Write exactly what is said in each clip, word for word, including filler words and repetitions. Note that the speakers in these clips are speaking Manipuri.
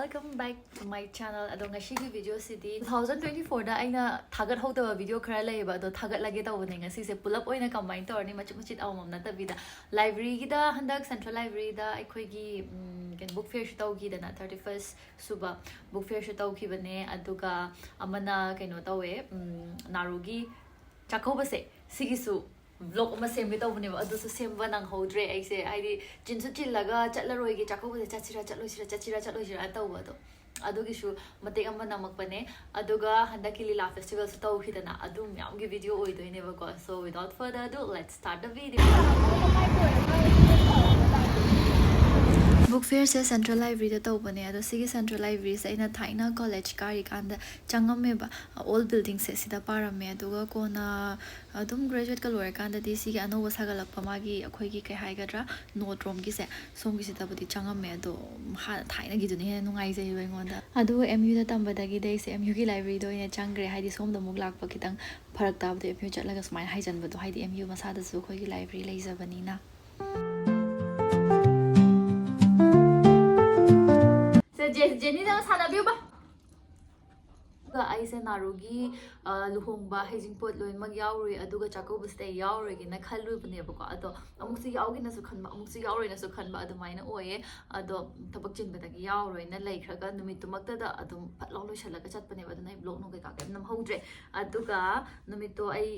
Welcome back to my channel. ꯑꯗꯣ ꯉꯁꯤꯒꯤ ꯚꯤꯗꯤꯑꯣꯁꯤꯗꯤ two thousand twenty fourꯗ ꯑꯩꯅ ꯊꯥꯒꯠꯍꯧꯗꯕ ꯚꯤꯗꯤꯑꯣ ꯈꯔ ꯂꯩꯌꯦꯕ, ꯑꯗꯣ ꯊꯥꯒꯠꯂꯒꯦ ꯇꯧꯕꯅꯦ ꯉꯁꯤꯁꯦ꯫ ꯄꯨꯂꯞ ꯑꯣꯏꯅ ꯀꯝꯕꯥꯏꯟ ꯇꯧꯔꯅꯤ, ꯃꯆꯤꯠ ꯃꯆꯤꯠ ꯑꯃꯃꯝ ꯅꯠꯇꯕꯤꯗ꯫ ꯂꯥꯏꯕ꯭ꯔꯦꯔꯤꯒꯤꯗ, ꯍꯟꯗꯛ ꯁꯦꯟꯇ꯭ꯔꯦꯜ ꯂꯥꯏꯕ꯭ꯔꯦꯔꯤꯗ ꯑꯩꯈꯣꯏꯒꯤ ꯎꯝ, ꯀꯩꯅꯣ, ꯕꯨꯛ ꯐꯤꯌꯔꯁꯨ ꯇꯧꯈꯤꯗꯅ, ꯊꯥꯔꯇꯤ ꯐꯥꯔꯁ ꯁꯨꯕ ꯕꯨꯛ ꯐꯤꯌꯔꯁꯨ ꯇꯧꯈꯤꯕꯅꯦ꯫ ꯑꯗꯨꯒ ꯑꯃꯅ ꯀꯩꯅꯣ ꯇꯧꯋꯦ, ꯎꯝ, ꯅꯥꯔꯨꯒꯤ ꯆꯥꯛꯀꯧꯕꯁꯦ, ꯁꯤꯒꯤꯁꯨ ꯕ꯭ꯂꯣꯛ ꯑꯃ ꯁꯦꯝꯒꯦ ꯇꯧꯕꯅꯦꯕ, ꯑꯗꯨꯁꯨ ꯁꯦꯝꯕ ꯅꯪꯍꯧꯗ꯭ꯔꯦ ꯑꯩꯁꯦ꯫ ꯍꯥꯏꯗꯤ ꯆꯤꯟꯁꯨ ꯆꯤꯜꯂꯒ ꯆꯠꯂꯔꯣꯏꯒꯦ, ꯆꯥꯛꯀꯧꯕꯁꯦ ꯆꯠꯁꯤꯔꯥ ꯆꯠꯂꯣꯏꯁꯤꯔꯥ, ꯆꯠꯁꯤꯔꯥ ꯆꯠꯂꯣꯏꯁꯤꯔꯥ ꯇꯧꯕꯗꯣ, ꯑꯗꯨꯒꯤꯁꯨ ꯃꯇꯦꯛ ꯑꯃ ꯅꯝꯃꯛꯄꯅꯦ꯫ ꯑꯗꯨꯒ ꯍꯟꯗꯛꯀꯤ ꯂꯤꯂꯥ ꯐꯦꯁꯇꯤꯚꯦꯜꯁꯨ ꯇꯧꯈꯤꯗꯅ, ꯑꯗꯨ ꯃꯌꯥꯝꯒꯤ ꯚꯤꯗꯤꯑꯣ ꯑꯣꯏꯗꯣꯏꯅꯦꯕꯀꯣ꯫ So without further ado, let's start the video. Book ꯐꯤꯌꯔꯁꯦ ꯁꯦꯟꯇ꯭ꯔꯦꯜ ꯂꯥꯏꯕ꯭ꯔꯦꯔꯤꯗ ꯇꯧꯕꯅꯦ꯫ ꯑꯗꯣ ꯁꯤꯒꯤ ꯁꯦꯟꯇ꯭ꯔꯦꯜ ꯂꯥꯏꯕ꯭ꯔꯦꯔꯤꯁꯦ ꯑꯩꯅ ꯊꯥꯏꯅ ꯀꯣꯂꯦꯖ ꯀꯥꯔꯤꯀꯥꯟꯗ ꯆꯪꯉꯝꯃꯦꯕ꯫ ꯑꯣꯜ ꯕꯤꯜꯗꯤꯡꯁꯦ ꯁꯤꯗ ꯄꯥꯔꯝꯃꯦ꯫ ꯑꯗꯨꯒ ꯀꯣꯟꯅ ꯑꯗꯨꯝ ꯒ꯭ꯔꯦꯖꯨꯋꯦꯠꯀ ꯂꯣꯏꯔꯀꯥꯟꯗꯗꯤ ꯁꯤꯒꯤ ꯑꯅꯧꯕ ꯁꯥꯒꯠꯂꯛꯄ, ꯃꯥꯒꯤ, ꯑꯩꯈꯣꯏꯒꯤ, ꯀꯩ ꯍꯥꯏꯒꯗ꯭ꯔꯥ, ꯅꯣꯔꯠ ꯔꯣꯝꯒꯤꯁꯦ, ꯁꯣꯝꯒꯤꯁꯤꯗꯕꯨꯗꯤ ꯆꯪꯉꯝꯃꯦ꯫ ꯑꯗꯣ ꯍꯥꯟꯅ ꯊꯥꯏꯅꯒꯤꯗꯨꯅ ꯍꯦꯟꯅ ꯅꯨꯡꯉꯥꯏꯖꯩꯕ ꯑꯩꯉꯣꯟꯗ꯫ ꯑꯗꯨꯒ ꯑꯦꯝ ꯌꯨꯗ ꯇꯝꯕꯗꯒꯤꯗꯤ ꯑꯩꯁꯦ ꯑꯦꯝ ꯌꯨꯒꯤ ꯂꯥꯏꯕ꯭ꯔꯦꯔꯤꯗ ꯑꯣꯏꯅ ꯆꯪꯈ꯭ꯔꯦ꯫ ꯍꯥꯏꯗꯤ ꯁꯣꯝꯗ ꯑꯃꯨꯛ ꯂꯥꯛꯄ ꯈꯤꯇꯪ ꯐꯔꯛ ꯇꯥꯕꯗꯣ, ꯑꯦꯝ ꯌꯨ ꯆꯠꯂꯒ ꯁꯨꯃꯥꯏꯅ ꯍꯥꯏꯖꯟꯕꯗꯣ, ꯍꯥꯏꯗꯤ ꯑꯦꯝ ꯌꯨ ꯃꯁꯥꯗꯁꯨ ꯑꯩꯈꯣꯏꯒꯤ ꯂꯥꯏꯕ꯭ꯔꯦꯔꯤ ꯂꯩꯖꯕꯅꯤꯅ꯫ ꯁꯦ, ꯖꯦ-, ꯖꯦꯅꯤꯗ ꯁꯥꯟꯅꯕꯤꯌꯨꯕ꯫ ꯑꯗꯨꯒ ꯑꯩꯁꯦ ꯅꯥꯔꯨꯒꯤ, ꯑ, ꯂꯨꯍꯣꯡꯕ, ꯍꯩꯖꯤꯡꯄꯣꯠ ꯂꯣꯏꯅꯃꯛ ꯌꯥꯎꯔꯨꯏ, ꯑꯗꯨꯒ ꯆꯥꯛꯀꯧꯕꯁꯤꯗ ꯑꯩ ꯌꯥꯎꯔꯣꯏꯒꯦꯅ ꯈꯜꯂꯨꯕꯅꯦꯕꯀꯣ꯫ ꯑꯗꯣ ꯑꯃꯨꯛꯁꯨ ꯌꯥꯎꯒꯦꯅꯁꯨ ꯈꯟꯕ, ꯑꯃꯨꯛꯁꯨ ꯌꯥꯎꯔꯣꯏꯅꯁꯨ ꯈꯟꯕ, ꯑꯗꯨꯃꯥꯏꯅ ꯑꯣꯏꯌꯦ꯫ ꯑꯗꯣ ꯊꯕꯛ ꯆꯤꯟꯕꯗꯒꯤ ꯌꯥꯎꯔꯣꯏꯅ ꯂꯩꯈ꯭ꯔꯒ ꯅꯨꯃꯤꯠꯇꯨꯃꯛꯇꯗ ꯑꯗꯨꯝ ꯐꯠ ꯂꯥꯎ ꯂꯣꯏꯁꯤꯜꯂꯒ ꯆꯠꯄꯅꯦꯕ꯫ ꯑꯗꯨꯅ ꯑꯩ ꯕ꯭ꯂꯣꯛ ꯅꯨꯡ ꯀꯩꯀꯥ ꯀꯩꯝ ꯅꯝꯍꯧꯗ꯭ꯔꯦ꯫ ꯑꯗꯨꯒ ꯅꯨꯃꯤꯠꯇꯣ ꯑꯩ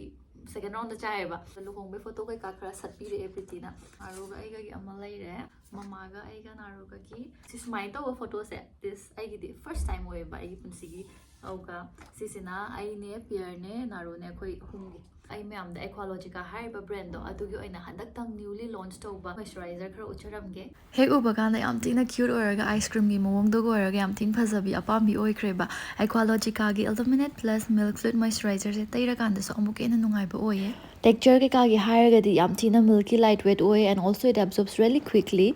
ꯁꯦꯀꯦꯟ ꯔꯥꯎꯟꯗ ꯆꯥꯏꯌꯦꯕ꯫ ꯂꯨꯍꯣꯡꯕꯩ ꯐꯣꯇꯣ ꯀꯩꯀꯥ ꯈꯔ ꯁꯠꯄꯤꯔꯛꯑꯦ ꯄ꯭ꯔꯤꯇꯤꯅ꯫ ꯅꯥꯔꯨꯒ ꯑꯩꯒꯒꯤ ꯑꯃ ꯂꯩꯔꯦ, ꯃꯃꯥꯒ ꯑꯩꯒ ꯅꯥꯔꯨꯒꯒꯤ꯫ ꯁꯤ ꯁꯨꯃꯥꯏꯅ ꯇꯧꯕ ꯐꯣꯇꯣꯁꯦ, this ꯑꯩꯒꯤꯗꯤ ꯐꯥꯔꯁ ꯇꯥꯏꯝ ꯑꯣꯏꯌꯦꯕ ꯑꯩꯒꯤ ꯄꯨꯟꯁꯤꯒꯤ꯫ ꯑꯗꯨꯒ ꯁꯤꯁꯤꯅ ꯑꯩꯅꯦ, ꯄꯤꯌꯔꯅꯦ, ꯅꯥꯔꯨꯅꯦ, ꯑꯩꯈꯣꯏ ꯑꯍꯨꯝꯒꯤ꯫ ꯑꯩ ꯃꯌꯥꯝꯗ ꯑꯦꯀ꯭ꯋꯥꯂꯣꯖꯤꯀꯥ ꯍꯥꯏꯔꯤꯕ ꯕ꯭ꯔꯦꯟꯗꯣ, ꯑꯗꯨꯒꯤ ꯑꯣꯏꯅ ꯍꯟꯗꯛꯇꯪ ꯅ꯭ꯌꯨꯂꯤ ꯂꯣꯟꯆ ꯇꯧꯕ ꯃꯣꯏꯆꯔꯥꯏꯖꯔ ꯈꯔ ꯎꯠꯆꯔꯝꯒꯦ꯫ ꯍꯦꯛ ꯎꯕ ꯀꯥꯟꯗ ꯌꯥꯝ ꯊꯤꯅ ꯀ꯭ꯌꯨꯠ ꯑꯣꯏꯔꯒ, ꯑꯥꯏꯁ ꯀ꯭ꯔꯤꯝꯒꯤ ꯃꯑꯣꯡꯗꯒ ꯑꯣꯏꯔꯒ ꯌꯥꯝ ꯊꯤꯅ ꯐꯖꯕꯤ ꯑꯄꯥꯝꯕꯤ ꯑꯣꯏꯈ꯭ꯔꯦꯕ꯫ ꯑꯦꯀ꯭ꯋꯥꯂꯣꯖꯤꯀꯥꯒꯤ ꯏꯜꯂꯨꯃꯤꯅꯦꯠ ꯄ꯭ꯂꯁ ꯃꯤꯜꯛ ꯐ꯭ꯂꯨꯏꯗ ꯃꯣꯏꯆꯔꯥꯏꯖꯔꯁꯦ ꯇꯩꯔꯀꯥꯟꯗꯁꯨ ꯑꯃꯨꯛꯀ ꯍꯦꯟꯅ ꯅꯨꯡꯉꯥꯏꯕ ꯑꯣꯏꯌꯦ꯫ ꯇꯦꯛꯆꯔ ꯀꯩꯀꯥꯒꯤ ꯍꯥꯏꯔꯒꯗꯤ ꯌꯥꯝ ꯊꯤꯅ ꯃꯤꯜꯀꯤ, ꯂꯥꯏꯠ ꯋꯦꯠ ꯑꯣꯏ, and also it absorbs really quickly꯫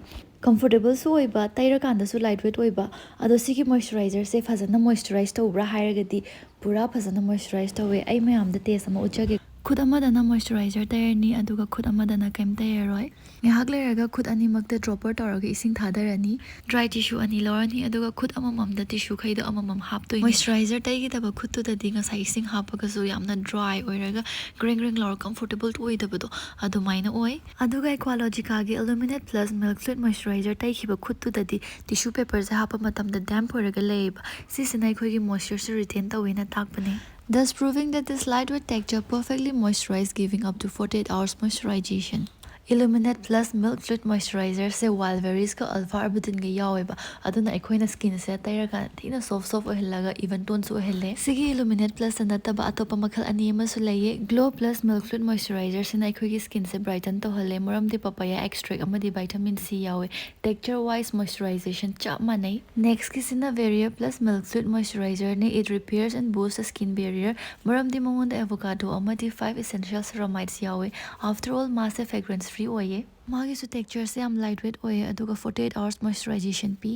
ꯀꯝꯐꯣꯔꯇꯦꯕꯜꯁꯨ ꯑꯣꯏꯕ, ꯇꯩꯔꯀꯥꯟꯗꯁꯨ ꯂꯥꯏꯠ ꯋꯦꯠ ꯑꯣꯏꯕ꯫ ꯑꯗꯣ ꯁꯤꯒꯤ ꯃꯣꯏꯆꯔꯥꯏꯖꯔꯁꯦ ꯐꯖꯅ ꯃꯣꯏꯆꯔꯥꯏꯖ ꯇꯧꯕ꯭ꯔꯥ ꯍꯥꯏꯔꯒꯗꯤ ꯄꯨꯔꯥ ꯐꯖꯅ ꯃꯣꯏꯆꯔꯥꯏꯖ ꯇꯧꯋꯦ꯫ ꯑꯩ ꯃꯌꯥꯝꯗ ꯇꯦꯁ ꯑꯃ ꯎꯠꯆꯒꯦ꯫ ꯈꯨꯠ ꯑꯃꯗꯅ ꯃꯣꯏꯆꯔꯥꯏꯖꯔ ꯇꯩꯔꯅꯤ, ꯑꯗꯨꯒ ꯈꯨꯠ ꯑꯃꯗꯅ ꯀꯩꯝ ꯇꯩꯔꯔꯣꯏ꯫ ꯉꯥꯏꯍꯥꯛ ꯂꯩꯔꯒ ꯈꯨꯠ ꯑꯅꯤꯃꯛꯇ ꯗ꯭ꯔꯣꯄꯔ ꯇꯧꯔꯒ ꯏꯁꯤꯡ ꯊꯥꯗꯔꯅꯤ꯫ ꯗ꯭ꯔꯥꯏ ꯇꯤꯁꯨ ꯑꯅꯤ ꯂꯧꯔꯅꯤ, ꯑꯗꯨꯒ ꯈꯨꯠ ꯑꯃꯃꯝꯗ ꯇꯤꯁꯨꯈꯩꯗꯣ ꯑꯃꯃꯝ ꯍꯥꯞꯇꯣꯏꯅꯤ꯫ ꯃꯣꯏꯆꯔꯥꯏꯖꯔ ꯇꯩꯒꯗꯕ ꯈꯨꯠꯇꯨꯗꯗꯤ ꯉꯁꯥꯏ ꯏꯁꯤꯡ ꯍꯥꯞꯄꯒꯁꯨ ꯌꯥꯝꯅ ꯗ꯭ꯔꯥꯏ ꯑꯣꯏꯔꯒ ꯒ꯭ꯔꯦꯡ ꯒ꯭ꯔꯦꯡ ꯂꯥꯎꯔ ꯀꯝꯐꯣꯔꯇꯦꯕꯜ ꯑꯣꯏꯗꯕꯗꯣ ꯑꯗꯨꯃꯥꯏꯅ ꯑꯣꯏ꯫ ꯑꯗꯨꯒ ꯑꯦꯀ꯭ꯋꯥꯂꯣꯖꯤꯀꯥꯒꯤ illuminate plus milk fluid moisturizer ꯇꯩꯈꯤꯕ ꯈꯨꯠꯇꯨꯗꯗꯤ ꯇꯤꯁꯨ ꯄꯦꯄꯔꯁꯦ ꯍꯥꯞꯄ ꯃꯇꯝꯗ ꯗꯦꯝꯞ ꯑꯣꯏꯔꯒ ꯂꯩꯌꯦꯕ꯫ ꯁꯤꯁꯤꯅ ꯑꯩꯈꯣꯏꯒꯤ ꯃꯣꯏꯆꯔꯁꯦ ꯔꯤꯇꯦꯟ ꯇꯧꯋꯦꯅ ꯇꯥꯛꯄꯅꯦ꯫ Thus proving that this lightweight texture perfectly moisturize, giving up to forty-eight hours moisturization. Illuminate Plus Milk Fluid Moisturizer say wild ꯕꯦꯔꯤꯁꯀ alpha ꯑꯔꯕꯨꯗꯤꯟꯒ ꯌꯥꯎꯋꯦꯕ, ꯑꯗꯨꯅ ꯑꯩꯈꯣꯏꯅ ꯁ꯭ꯀꯤꯟꯁꯦ ꯇꯩꯔꯀꯥꯟꯗ ꯊꯤꯅ ꯁꯣꯐ ꯁꯣꯐ ꯑꯣꯏꯍꯜꯂꯒ ꯏꯚꯟ ꯇꯣꯟꯁꯨ ꯑꯣꯏꯍꯜꯂꯦ꯫ ꯁꯤꯒꯤ ꯏꯂꯨꯃꯤꯅꯦꯠ ꯄ꯭ꯂꯁꯇ ꯅꯠꯇꯕ ꯑꯇꯣꯞꯄ ꯃꯈꯜ ꯑꯅꯤ ꯑꯃꯁꯨ ꯂꯩꯌꯦ꯫ ꯒ꯭ꯂꯣ ꯄ꯭ꯂꯁ ꯃꯤꯜꯛ ꯐ꯭ꯂꯨꯏꯗ ꯃꯣꯏꯆꯔꯥꯏꯖꯔꯁꯤꯅ ꯑꯩꯈꯣꯏꯒꯤ ꯁ꯭ꯀꯤꯟꯁꯦ ꯕ꯭ꯔꯥꯏꯇꯟ ꯇꯧꯍꯜꯂꯦ, ꯃꯔꯝꯗꯤ ꯄꯄꯌꯥ ꯑꯦꯛꯁꯇ꯭ꯔꯦꯛ ꯑꯃꯗꯤ ꯚꯥꯏꯇꯥꯃꯤꯟ ꯁꯤ ꯌꯥꯎꯋꯦ꯫ ꯇꯦꯛꯆꯔ ꯋꯥꯏꯁ ꯃꯣꯏꯆꯔꯥꯏꯖꯦꯁꯟ ꯆꯞ ꯃꯥꯟꯅꯩ꯫ ꯅꯦꯛꯁꯀꯤꯁꯤꯅ ꯕꯦꯔꯤꯌꯔ ꯄ꯭ꯂꯁ ꯃꯤꯜꯛ ꯐ꯭ꯂꯨꯏꯗ ꯃꯣꯏꯆꯔꯥꯏꯖꯔꯅꯤ꯫ It repairs and boosts the skin barrier, ꯃꯔꯝꯗꯤ ꯃꯉꯣꯟꯗ ꯑꯦꯚꯣꯀꯥꯗꯣ ꯑꯃꯗꯤ ꯐꯥꯏꯚ ꯑꯦꯁꯦꯟꯁꯤꯌꯦꯜ ꯁꯦꯔꯥꯃꯥꯏꯠꯁ ꯌꯥꯎꯋꯦ꯫ ꯑꯥꯐꯇꯔ ꯑꯣꯜ ꯃꯥꯁꯦ ꯐ꯭ꯔꯦꯒ꯭ꯔꯦꯟꯁ ꯐ꯭ꯔꯤ ꯑꯣꯏꯌꯦ꯫ ꯃꯥꯒꯤꯁꯨ ꯇꯦꯛꯆꯔꯁꯦ ꯌꯥꯝ ꯂꯥꯏꯠ ꯋꯦꯠ ꯑꯣꯏꯌꯦ, ꯑꯗꯨꯒ ꯐꯣꯔꯇꯤ ꯑꯩꯠ ꯑꯋꯥꯔꯁ ꯃꯣꯏꯆꯔꯥꯏꯖꯦꯁꯟ ꯄꯤ꯫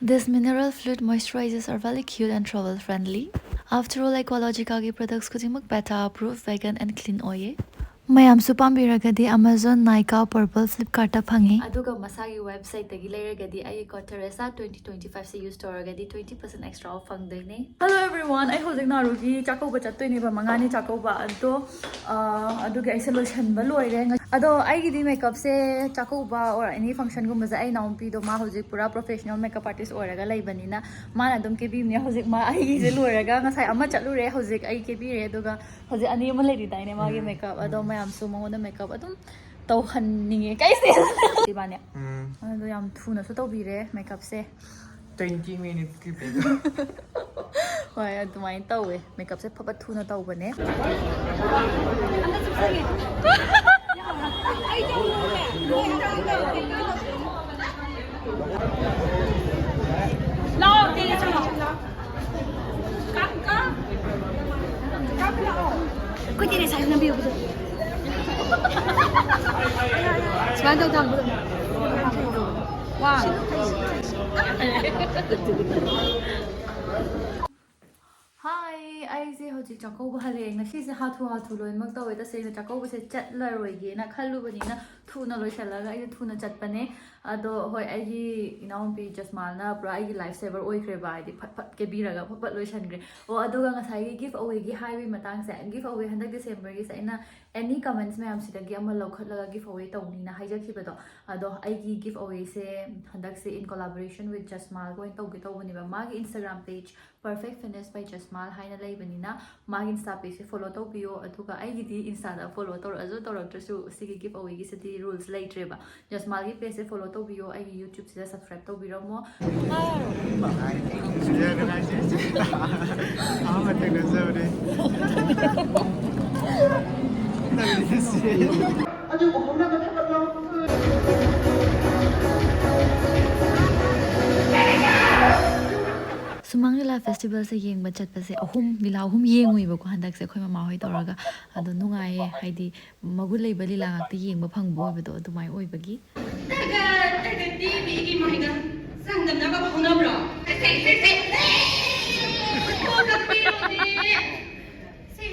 These mineral fluid moisturizers are very cute and travel friendly. After all, ꯑꯦꯀ꯭ꯋꯥꯂꯣꯖꯤꯀꯥꯒꯤ ꯄ꯭ꯔꯗꯛꯁ ꯈꯨꯗꯤꯡꯃꯛ PETA approved, vegan and clean ꯑꯣꯏꯌꯦ꯫ ꯃꯌꯥꯝꯁꯨ ꯄꯥꯝꯕꯤꯔꯒꯗꯤ ꯑꯃꯥꯖꯣꯟ, ꯅꯥꯏꯀꯥ, ꯄꯔꯄꯜ, ꯐ꯭ꯂꯤꯞꯀꯥꯔꯠꯇ ꯐꯪꯉꯤ꯫ ꯑꯗꯨꯒ ꯃꯁꯥꯒꯤ ꯋꯦꯕꯁꯥꯏꯠꯇꯒꯤ ꯂꯩꯔꯒꯗꯤ ꯑꯩꯒꯤ ꯀꯣꯗ ꯊꯦꯔꯦꯁꯥ ꯇ꯭ꯋꯦꯟꯇꯤ ꯇ꯭ꯋꯦꯟꯇꯤ ꯐꯥꯏꯚꯁꯦ ꯌꯨꯁ ꯇꯧꯔꯒꯗꯤ ꯇ꯭ꯋꯦꯟꯇꯤ ꯄꯔꯁꯦꯟ ꯑꯦꯛꯁꯇ꯭ꯔꯥ ꯑꯣꯐ ꯐꯪꯗꯣꯏꯅꯦ꯫ Hello everyone, ꯑꯩ ꯍꯧꯖꯤꯛ ꯅꯥꯔꯨꯒꯤ ꯆꯥꯛꯀꯧꯕ ꯆꯠꯇꯣꯏꯅꯦꯕ, ꯃꯉꯥꯅꯤ ꯆꯥꯛꯀꯧꯕ꯫ ꯑꯗꯣ ꯑ, ꯑꯗꯨꯒꯤ ꯑꯩꯁꯦ ꯂꯣꯏꯁꯟꯕ ꯂꯣꯏꯔꯦ꯫ ꯉ-, ꯑꯗꯣ ꯑꯩꯒꯤꯗꯤ ꯃꯦꯀꯞꯁꯦ ꯆꯥꯛꯀꯧꯕ or any functionꯒꯨꯝꯕꯁꯦ ꯑꯩ ꯏꯅꯥꯎꯅꯨꯄꯤꯗꯣ ꯃꯥ ꯍꯧꯖꯤꯛ ꯄꯨꯔꯥ professional makeup artist ꯑꯣꯏꯔꯒ ꯂꯩꯕꯅꯤꯅ ꯃꯥꯅ ꯑꯗꯨꯝ ꯀꯦꯕꯤꯕꯅꯦ꯫ ꯍꯧꯖꯤꯛ ꯃꯥ ꯑꯩꯒꯤꯁꯦ ꯂꯣꯏꯔꯒ ꯉꯁꯥꯏ ꯑꯃ ꯆꯠꯂꯨꯔꯦ, ꯍꯧꯖꯤꯛ ꯑꯩ ꯀꯦꯕꯤꯔꯦ, ꯑꯗꯨꯒ ꯍꯧꯖꯤꯛ ꯑꯅꯤ ꯑꯃ ꯂꯩꯔꯤꯗꯥꯏꯅꯦ ꯃꯥꯒꯤ ꯎꯝ, makeup꯫ ꯑꯗꯣ ꯎꯝ꯫ ꯃꯌꯥꯝꯁꯨ ꯃꯉꯣꯟꯗ makeup ꯑꯗꯨꯝ ꯇꯧꯍꯟꯅꯤꯡꯉꯦ ꯀꯩꯁꯦ꯫ ꯏꯕꯥꯅꯤ꯫ ꯎꯝ꯫ ꯑꯗꯣ ꯌꯥꯝ ꯊꯨꯅꯁꯨ ꯇꯧꯕꯤꯔꯦ makeupꯁꯦ꯫ Twenty minutesꯀꯤ makeup꯫ ꯍꯣꯏ, ꯑꯗꯨꯃꯥꯏꯅ ꯇꯧꯋꯦ꯫ Makeupꯁꯦ ꯐꯕ ꯊꯨꯅ ꯇꯧꯕꯅꯦ꯫ ꯑꯩꯈꯣꯏꯗꯤ ꯉꯁꯥꯏ ꯅꯝꯕꯤꯌꯨꯕꯗꯣ꯫ ꯁꯨꯃꯥꯏꯅ ꯇꯧ ꯊꯝꯕꯗꯣ꯫ ꯋꯥ꯫ Hi, I ꯑꯩꯁꯦ ꯍꯧꯖꯤꯛ ꯆꯥꯛꯀꯧꯕ ꯍꯜꯂꯛꯑꯦ꯫ ꯉꯁꯤꯁꯦ ꯍꯥꯊꯨ ꯍꯥꯊꯨ ꯂꯣꯏꯅꯃꯛ ꯇꯧꯋꯦ꯫ ꯇꯁꯦꯡꯅ ꯆꯥꯛꯀꯧꯕꯁꯦ ꯆꯠꯂꯔꯣꯏꯒꯦꯅ ꯈꯜꯂꯨꯕꯅꯤꯅ ꯊꯨꯅ ꯂꯣꯏꯁꯤꯜꯂꯒ ꯑꯩꯁꯦ ꯊꯨꯅ ꯆꯠꯄꯅꯦ꯫ ꯑꯗꯣ ꯍꯣꯏ, ꯑꯩꯒꯤ ꯏꯅꯥꯎꯅꯨꯄꯤ ꯖꯁꯃꯥꯜꯅ ꯄꯨꯔꯥ ꯑꯩꯒꯤ life saver ꯑꯣꯏꯈ꯭ꯔꯦꯕ, ꯍꯥꯏꯗꯤ ꯐꯠ ꯐꯠ ꯀꯦꯕꯤꯔꯒ ꯐꯠ ꯐꯠ ꯂꯣꯏꯁꯤꯟꯈ꯭ꯔꯦ꯫ ꯑꯣ, ꯑꯗꯨꯒ ꯉꯁꯥꯏꯒꯤ giveaway ꯒꯤ ꯍꯥꯏꯕꯒꯤ ꯃꯇꯥꯡꯁꯦ, giveaway ꯍꯟꯗꯛ December ꯒꯤꯁꯦ ꯑꯩꯅ any comments ꯃꯌꯥꯝꯁꯤꯗꯒꯤ ꯑꯃ ꯂꯧꯈꯠꯂꯒ giveaway ꯇꯧꯅꯤꯅ ꯍꯥꯏꯖꯈꯤꯕꯗꯣ, ꯑꯗꯣ ꯑꯩꯒꯤ giveaway ꯁꯦ ꯍꯟꯗꯛꯁꯦ in collaboration with ꯖꯁꯃꯥꯜꯒ ꯑꯣꯏꯅ ꯇꯧꯒꯦ ꯇꯧꯕꯅꯦꯕ꯫ ꯃꯥꯒꯤ Instagram page Perfect Finish by ꯖꯁꯃꯥꯜ ꯍꯥꯏꯅ ꯂꯩꯕꯅꯤꯅ ꯃꯥꯒꯤ Insta page ꯁꯦ follow ꯇꯧꯕꯤꯌꯣ꯫ ꯑꯗꯨꯒ ꯑꯩꯒꯤꯗꯤ Insta ꯗ follow ꯇꯧꯔꯛꯑꯁꯨ ꯇꯧꯔꯛꯇ꯭ꯔꯁꯨ ꯁꯤꯒꯤ giveaway ꯒꯤꯁꯤꯗꯤ rules ꯂꯩꯇ꯭ꯔꯦꯕ꯫ ꯖꯁꯃꯥꯜꯒꯤ page ꯁꯦ follow ꯇꯧꯕꯤꯌꯣ, ꯑꯩꯒꯤ YouTube ꯁꯤꯗ subscribe ꯇꯧꯕꯤꯔꯝꯃꯣ꯫ ꯑꯍꯥꯟꯕ ꯊꯦꯡꯅꯖꯕꯅꯦ꯫ ꯑꯗꯨꯕꯨ ꯍꯧꯅꯕ ꯊꯕꯛ ꯂꯧ꯫ ꯁꯨꯃꯥꯡ ꯂꯤꯂꯥ festival ꯁꯦ ꯌꯦꯡꯕ ꯆꯠꯄꯁꯦ ꯑꯍꯨꯝ, ꯂꯤꯂꯥ ꯑꯍꯨꯝ ꯌꯦꯡꯉꯨꯏꯕꯀꯣ ꯍꯟꯗꯛꯁꯦ ꯑꯩꯈꯣꯏ ꯃꯃꯥ ꯍꯣꯏ ꯇꯧꯔꯒ꯫ ꯑꯗꯣ ꯅꯨꯡꯉꯥꯏꯌꯦ, ꯍꯥꯏꯗꯤ ꯃꯒꯨꯟ ꯂꯩꯕ ꯂꯤꯂꯥ ꯉꯥꯛꯇ ꯌꯦꯡꯕ ꯐꯪꯕ ꯑꯣꯏꯕꯗꯣ ꯑꯗꯨꯃꯥꯏꯅ ꯑꯣꯏꯕꯒꯤ꯫ ꯊꯥꯒꯠ ꯊꯥꯒꯠꯄꯤ ꯃꯤꯒꯤ ꯃꯥꯏꯗ ꯆꯥꯡꯗꯝꯅꯕ ꯍꯧꯅꯕ꯭ꯔꯣ? ꯁꯦ, ꯁꯦ, ꯁꯦ, ꯁꯦ꯫ ꯑꯣ, ꯀꯛꯄꯤꯔꯣꯅꯦ꯫ ꯁꯦ,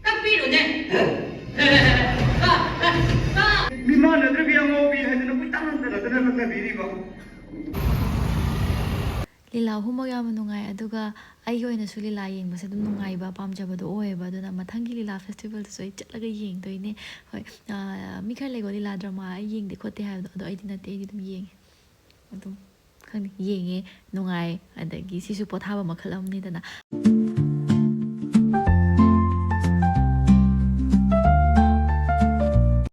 ꯀꯛꯄꯤꯔꯣꯅꯦ꯫ ꯃꯤꯃꯥꯟꯅꯗ꯭ꯔꯕꯤ ꯑꯉꯥꯎꯕꯤ ꯍꯥꯏꯗꯅ ꯀꯣꯏꯇꯥꯟ ꯇꯥꯟꯅꯗꯅ ꯂꯛꯅꯕꯤꯔꯤꯕ꯫ ꯂꯤꯂꯥ ꯑꯍꯨꯝꯃꯛ ꯌꯥꯝꯅ ꯅꯨꯡꯉꯥꯏ, ꯑꯗꯨꯒ ꯑꯩꯒꯤ ꯑꯣꯏꯅꯁꯨ ꯂꯤꯂꯥ ꯌꯦꯡꯕꯁꯦ ꯑꯗꯨꯝ ꯅꯨꯡꯉꯥꯏꯕ, ꯄꯥꯝꯖꯕꯗꯣ ꯑꯣꯏꯌꯦꯕ꯫ ꯑꯗꯨꯅ ꯃꯊꯪꯒꯤ ꯂꯤꯂꯥ festival ꯗꯁꯨ ꯑꯩ ꯆꯠꯂꯒ ꯌꯦꯡꯗꯣꯏꯅꯦ꯫ ꯍꯣꯏ, ꯑꯥ, ꯃꯤ ꯈꯔ ꯂꯩꯀꯣ, ꯂꯤꯂꯥ drama ꯑꯩ ꯌꯦꯡꯗꯦ ꯈꯣꯠꯇꯦ ꯍꯥꯏꯕꯗꯣ, ꯑꯗꯣ ꯑꯩꯗꯤ ꯅꯠꯇꯦ, ꯑꯩꯗꯤ ꯑꯗꯨꯝ ꯌꯦꯡꯉꯦ꯫ ꯑꯗꯨꯝ ꯈꯪꯗꯦ, ꯌꯦꯡꯉꯦ, ꯅꯨꯡꯉꯥꯏ, ꯑꯗꯒꯤ ꯁꯤꯁꯨ ꯄꯣꯊꯥꯕ ꯃꯈꯜ ꯑꯃꯅꯤꯗꯅ꯫